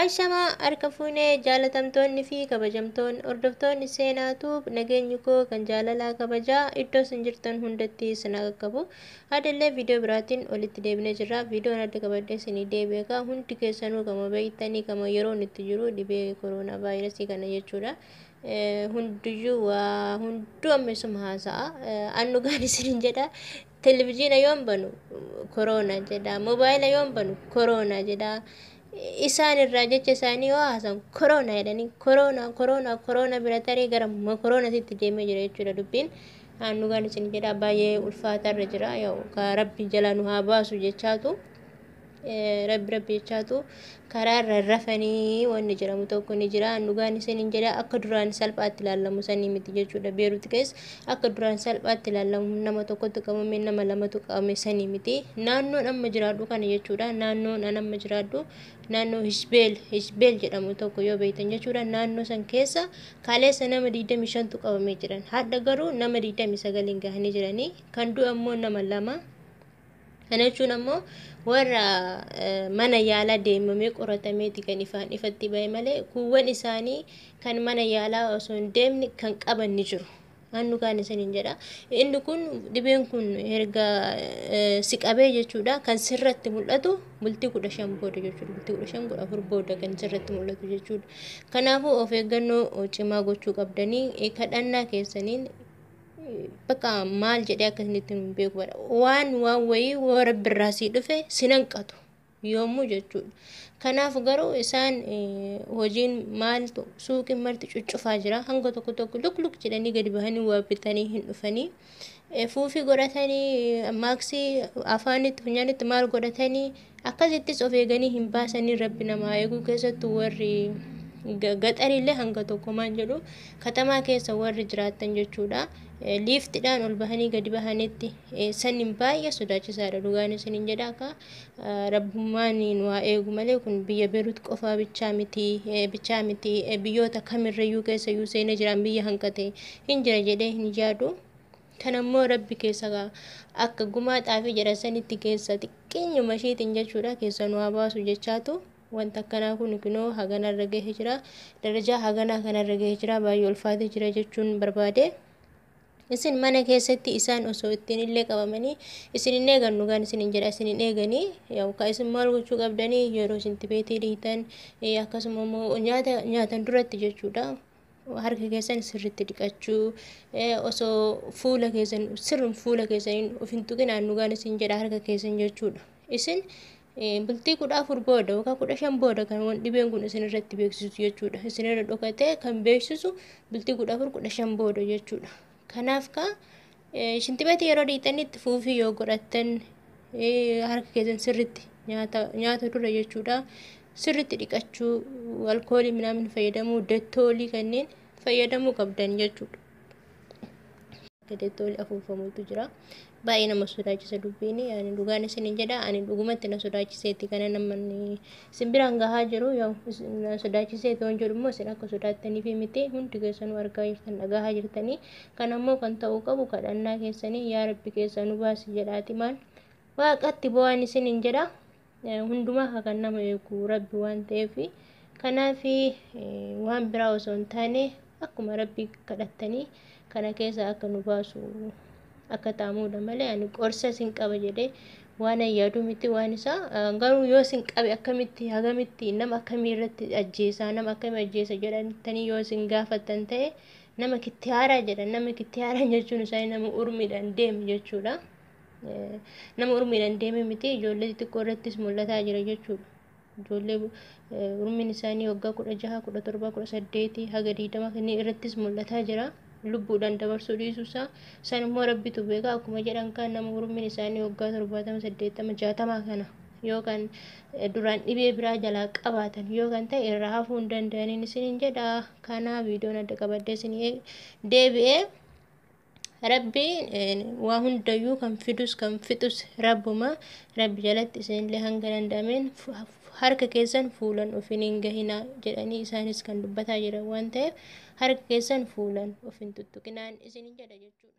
Ashamaa harka fuunee jaalatamtoonni fi kabajamtoonni hordoftoonni seenaatu nageenyi koo kan jaalalaa kabajaa iddoo isin jirtan hundatti isin qaqqabu. Adallee viidiyoo biraatiin walitti deebinee jirra. Viidiyoon adda qabadhee isinii deebi'e egaa hundi keessanuu kama beektanii kama yeroon itti jiru dhibee koronaa vaayirasii kana jechuudha. Hundiyyuu waa hunduu amma isuma haasa'a. Annugaan isinin jedha. Televizyiina yoon banu koroonaa jedha. Moobaayila yoon banu koroonaa jedha. Isaan irraa jecha isaanii yoo haasan koroonaa jedhanii koroonaa koroonaa koroonaa bira taree gara koroonaatitti deemee jira jechuudha dubbiin. Annugaan isin jedha baay'ee ulfaatarra jira. Ka rabbi jalaa nu haa baasu jechaatu. Rabbi rabbi jechaatu karaa irra rafanii wanni jedhamu tokko ni jira. Annugaan isin jedha akka duraan salphaatti ilaalamu sanii miti jechuudha. Beeruut keessa akka duraan salphaatti ilaalamu nama tokkotti qabame nama lamatu qabame sanii miti. Naannoon amma jiraadhu kana jechuudha. Naannoon an amma jiraadhu naannoo Hishbeel jedhamu tokko yoo beektan jechuudha. Naannoo san keessa kaleessa nama 25tu qabamee jiran. Hadha garuu nama 29 gahanii jiranii. Kan du'e ammoo nama 2. Kana jechuun ammoo warra mana yaalaa deemamee qoratameeti kan ifaan ifatti bahe malee kuuwwan isaanii kan mana yaalaa osoo hin deemne kan qaban ni jiru. Annu kaan isiniin jedha. Inni kun dhibeen kun erga si qabee jechuudha kan sirratti mul'atu bultii 15 booda jechuudha. Bultii 15 14 booda kan sirratti mul'atu jechuudha. Kanaafuu of eeggannoo cimaa gochuu qabdanii kadhannaa keessaniin bakka maal jedhee akka isinitti hin beeku bara. Waan wayii yoo rabbi irraa sii dhufe sin hanqatu yoomuu jechuudha. Kanaaf garuu isaan hojiin maaltu suuqiin marti cuccufaa jira. Hanga tokko tokko luk luk jedhanii gadi bahanii waa bitanii hin dhufanii. Fuufii godhatanii maaksii afaanitti funyaanitti maal godhatanii akkasittis of eeganii hin baasanii rabbi namaa eeguu keessattuu warri gaxariillee hanga tokko maal jedhu katamaa keessa warri jiraatan jechuudha. Liiftiidhaan ol bahanii gadi bahanitti saniin baay'ee sodaachisaadha dhugaan isiniin jedha akka rabbummaan nu haa eegu malee kun biyya Beerut qofaa bichaa miti biyyoota kamirrayyuu keessa iyyuu seenee jiraan biyya hanqate hin jira jedhee hin yaadu. Kan ammoo rabbi keessa akka gumaa xaafii jedha sanitti keessa xiqqeenyuma isheetiin jechuudha keessa nu haa baasu jechaatu. Wanta akkanaa kun kunoo haganarra gahee jira. Darajaa haganaa kanarra gahee jira. Baay'ee ulfaatee jira jechuun barbaade. Isin mana keessatti isaan osoo ittiin illee qabamanii isin hin eegan dhugaan isin hin jedha isin hin eeganii yookaan isin maal gochuu qabdanii yeroo isin tibeetii dhiitan akkasuma immoo nyaata nyaatan duratti jechuudha. Harka keessan sirriitti dhiqachuu osoo fuula keessan sirrum fuula keessaniin of hin tuqinaan dhugaan isin jedha harka keessan jechuudha. Isin bultii 14 booda yookaan 15 booda kan dhibeen kun isin irratti beeksisu jechuudha. Isin irra dhokatee kan beeksisu bultii 14 15 booda jechuudha. Kanaaf ka shintibeetii yeroo dhiqxanitti fuufii yoo godhattan harka keessan sirriitti nyaata dura jechuudha. Sirriitti dhiqachuu alkoolii minaamin fayyadamuu dettoolii kanneen fayyadamuu qabdan jechuudha. Dettoolii afuufamutu jira. Baay'ee nama sodaachisa dubbiin. Ani dhugaan isiniin jedha ani dhugumatti na sodaachiseeti kana namni isin biraan gahaa jiru na sodaachiseeti waan jedhu immoo isin akka sodaattaniif miti hundi keessanuu argaa jirtan dhagahaa jirtanii. Kan ammoo kan ta'uu qabu kadhannaa keessanii yaa rabbi keessa nu baasi jedhaati maal waaqatti bu'aan isiniin jedha. Hundumaa kan nama eegu rabbi waan ta'eef kanaaf waan biraa osoo hin taane akkuma rabbi kadhattanii kana keessa akka nu baasu akka ta'amuudha malee ani qorsa isin qaba jedhee waan yaadu miti waan isaa garuu yoo isin qabe akkamitti hagamitti nama akkamii irratti ajjeesaa nama akkamii ajjeesa jedhantanii yoo isin gaafattan ta'e nama kittiyaaraa jedhan nama kittiyaaraa jechuun isaanii nama urmiidhaan deeme jechuudha. Nama urmiidhaan deeme miti ijoollee xixiqqoo irrattis mul'ataa jira jechuudha. Ijoollee urmiin isaanii waggaa 16 17 18 haga 20 kanneen irrattis mul'ataa jira. Lubbuudhaan dabarsuu dhiisuu isaa san immoo rabbitu beeka akkuma jedhan kan nama urmiin isaanii waggaa 70 80 60 kana yookaan duraan dhibee biraa jalaa qabaatan yookaan ta'e irraa hafuu hin danda'aniin isiniin jedha. Kanaaf viidiyoon adda qabadhee isinii deebi'ee rabbi waa hundayyuu kan fidus kan fixus rabbuma rabbi jalatti isinillee hanga danda'ameen harka keessan fuulan ofiin hin gahinaa jedhanii isaanis kan dubbataa jiran waan ta'eef harka keessan fuulan of hin tuttuqinaan isinin jedha jechuudha.